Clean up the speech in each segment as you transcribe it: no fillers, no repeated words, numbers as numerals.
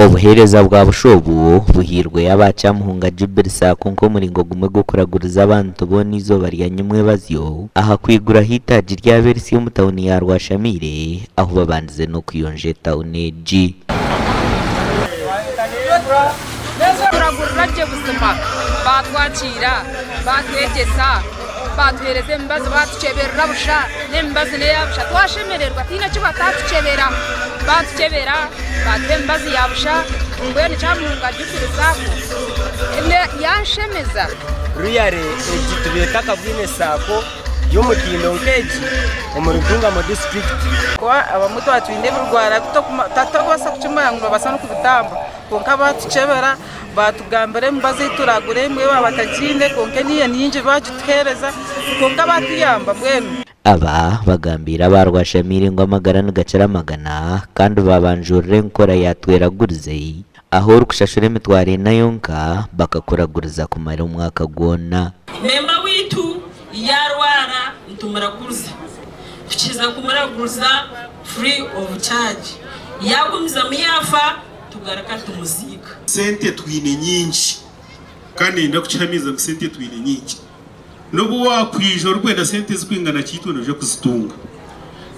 Obuheereza bwa busha obu buhairwe aba Kyamuhunga Jubilee Sacco nk'omuringo gumwe gw'okuraguriza abantu boona eizooba rya nyimwebazyo aha kwiguraho eitaagi ryabo erisya omu tauni ya Rwashamaire ahu babandize n'okuyonja etauni egi. Turagurira gye buzima, baatwakiira, baatwegyesa, baatuheereza emibazi, baatuceberera busha, n'emibazi n'eya busha twashemererwa tihaine eki bataatukyebera, baatukyebera, baatuha emibazi ya busha, mbwenu Kyamuhunga Jubilee Sacco yanshemeza. Ruyare egi tubaire tutakabwine saako y'omutindo nk'egi omuri Ntungamo disiturikiti. Abamwe twaba twine ebirwara tutakubaasa kukimanya ngu nibabaasa n'okubitamba kwonka baatukyebera baatugambira emibazi ei turaagure emwe baaba batagiine kwonka eniiyo nyingi baagituheereza kwonka baatuyamba mbwenu. Aba bagambiire aba Rwashamaire ngu amagara nigakira amagana kandi babanjurira enkora ya Tweragurize ahu orikushashura emitwaro ena yonka bakakuraguriza kumara omwaka gwona. Memba waitu yaarwara nitumuraguriza, tukiza kumuraguriza free of charge, yaagumizamu yaafa tugaruka tumuziika. Sente twine nyingi kandi niinyenda kukihamiza ngu sente twine nyingi. N'obu waakwija orikwenda sente ezirikwingana ki itwe noija kuzitunga.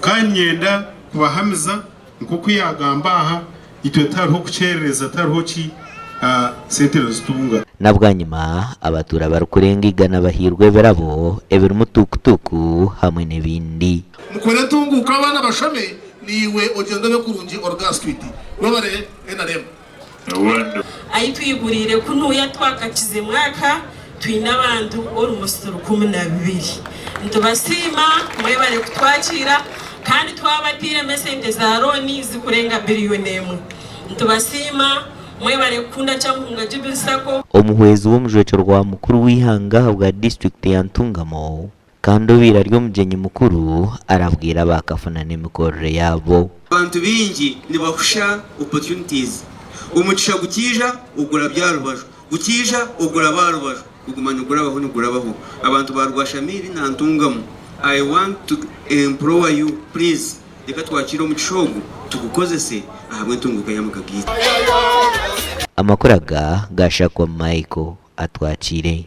Kandi niinyenda kubahamiza nk'oku yaagamba aha, itwe tihariho kukyerereza, tihariho ki, sente nozitunga. Na bwanyima, abatuura barikurenga igana bahairwe ebirabo ebirimu tukutuku hamwe n'ebindi. Mukore entunguuka abaana bashome naiwe ogyende obe kurungi oruge aha street. Webare nrm. Ahi twiguriire kunuya twakakize mwaka twine abantu almost 12. Nitubasiima mwebare kutwakiira kandi twabatiiremu esente za looni zikurenga biriyoni emwe. Nitubasiima mwebare kukunda Kyamuhunga Jubilee Sacco. Omuhwezi w'omujwekyerwa mukuru w'eihanga ahabwa disiturikiti ya Ntungamo, Kandi obaire ari omugyenyi mukuru arabwire aba kafuna n'emikorere yaabo. Abantu baingi nibahusha opportunities. Omugisha gukiija ogurabya aha rubaju, gukiija oguraba aha rubaju, guguma nigurabaho nigurabaho. Abantu ba Rwashamairi na Ntungamo, I want to implore you please reka twakiire omugisha ogu tugukozese ahabw'entunguuka y'amaka gaitu. Amakuru aga gashakwa Michael Atwakiire.